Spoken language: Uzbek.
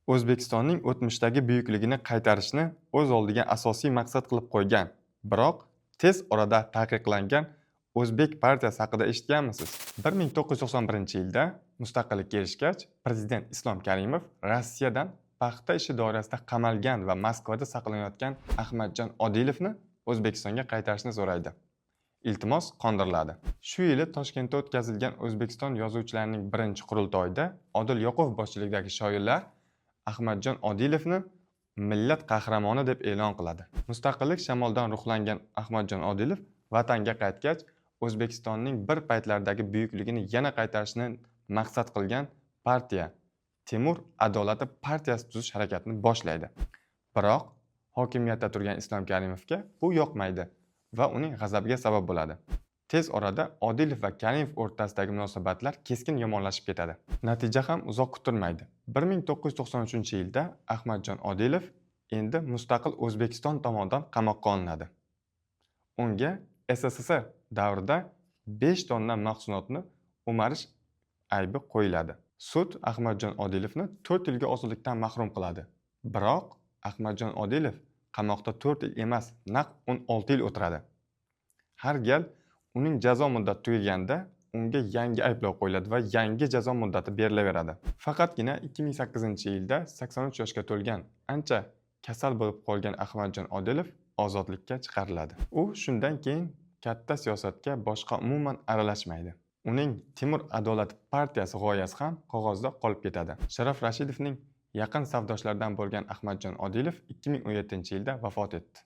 O'zbekistonning o'tmishdagi buyukligini qaytarishni o'z oldiga asosiy maqsad qilib qo'ygan, biroq tez orada taqiqlangan O'zbek partiyasi haqida eshitganmisiz? 1991-yilda mustaqillikka erishgach, prezident Islom Karimov Rossiyadan paxta ishi doirasida qamalgan va Moskvada saqlanayotgan Ahmadjon Odilovni O'zbekistonga qaytarishni so'raydi. Iltimos qondiriladi. Shu yili Toshkentda o'tkazilgan O'zbekiston yozuvchilarining birinchi qurultoyida Odil Yoqubov boshchiligidagi shoirlar Ahmadjon Odilovni millat qahramoni deb e'lon qiladi. Mustaqillik shamoldan ruhlangan Ahmadjon Odilov vatanga qaytgach, O'zbekistonning bir paytlardagi buyukligini yana qaytarishni maqsad qilgan partiya, Temur adolati partiyasi tuzish harakatini boshlaydi. Biroq hokimiyatda turgan Islom Karimovga bu yoqmaydi va uning g'azabiga sabab bo'ladi. Tez orada Odilov va Karimov o'rtasidagi munosabatlar keskin yomonlashib ketadi. Natija ham uzoq kuttirmaydi. 1993-yilda Ahmadjon Odilov endi mustaqil O'zbekiston tomonidan qamoqqa olinadi. Unga SSSR davrida 5 tonna mahsulotni o'marish aybi qo'yiladi. Sud Ahmadjon Odilovni 4 yilga ozodlikdan mahrum qiladi. Biroq Ahmadjon Odilov qamoqda 4 yil emas, naq 16 yil o'tiradi. Har gal uning jazo muddati tugaganda unga yangi ayblov qo'yiladi va yangi jazo muddati berilaveradi. Faqatgina 2008-yilda 83 yoshga to'lgan, ancha kasal bo'lib qolgan Ahmadjon Odilov ozodlikka chiqariladi. U shundan keyin katta siyosatga boshqa umuman aralashmaydi. Uning Temur adolati partiyasi g'oyasi ham qog'ozda qolib ketadi. Sharof Rashidovning yaqin safdoshlaridan bo'lgan Ahmadjon Odilov 2017-yilda vafot etdi.